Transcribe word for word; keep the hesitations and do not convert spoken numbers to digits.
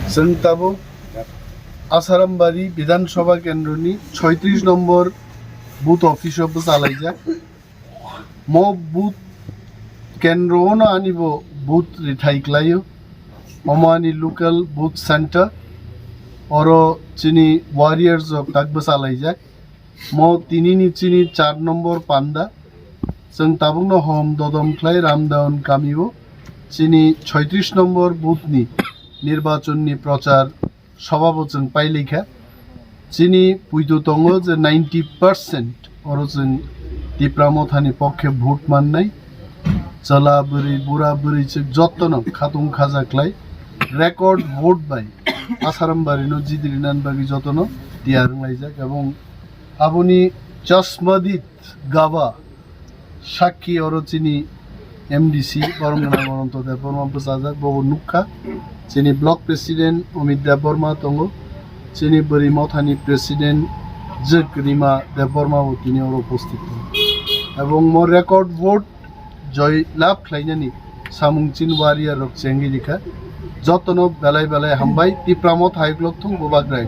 Chwng tabuk Asarambari Bidhan Sabha Kendroni soitris nombor booth office o bwchalaijak. Mo booth kendro ono ani bo booth rithai klaio. Omo ani local booth center. Oro chini warriors rok tak bwchalaijak. Mo tinini chini char nombor panda. Chwng tabukno hom dodom khlai Ramdaon kamio chini soitris nombor booth ni nirbachon ni prochar sobha bo chwng pailikha. Chini puitu tongo je ninety percent oro chwng Tipra Mothani pokhe vote mannai. Chwla bwrwi, bura bwrwi chwng jottono khatung khaja khlai record vote bai Asarambari no jidirinan bagwi jotono tiyar wnglaijak, ebong aboni chasmadit gaba sakki oro chini M D C borom gwnang Ananto Debbarma bwchajak, bobo nukha. Chini block president Amit Debbarma tongo, chini bwrwi mothani president Jwk Rima Debbarma bo tini oro uposthit tongo. Ebong mo record vote joy lab khlainani samung chin warrior rok chengwi rikha. Jotono belai belai hambai, Tipra Motha hai uklok thung bubak rai.